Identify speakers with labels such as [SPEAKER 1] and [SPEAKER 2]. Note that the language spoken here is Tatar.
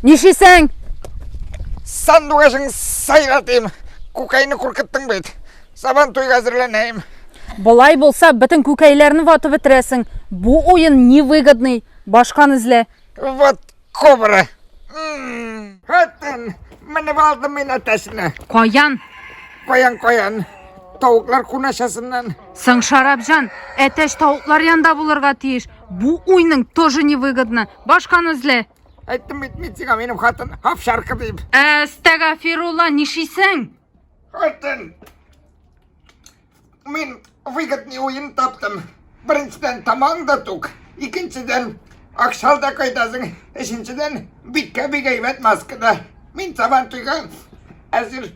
[SPEAKER 1] Нишлисең?
[SPEAKER 2] Сандугачың сайратыйм. Күкәйне куркыттың бит. Сабан туйга әзерләнәем.
[SPEAKER 1] Болай булса, бөтен күкәйләрне ватып бетерәсең. Бу уен невыгодный. Башканы эзлә.
[SPEAKER 2] Вот кобра. Хатын, менеп алдым мин әтәчне.
[SPEAKER 1] Каян?
[SPEAKER 2] Каян, каян? Тавыклар куначасыннан.
[SPEAKER 1] Соң, Шарапҗан, әтәч тавыклар янында булырга тиеш. Бу уйның тоже невыгодно. Башканы эзлә.
[SPEAKER 2] Әйттем бит мин сиңа, минем хатын овчарка дип.
[SPEAKER 1] Әстәгафирулла, нишисең?
[SPEAKER 2] Хатын! Мин выгодный уен таптым. Беренчедән, тамагың да тук. Икенчедән, акчал да кайтасың. Өченчедән, биткә бик әйбәт маскада. Мин сабан туйга әзер.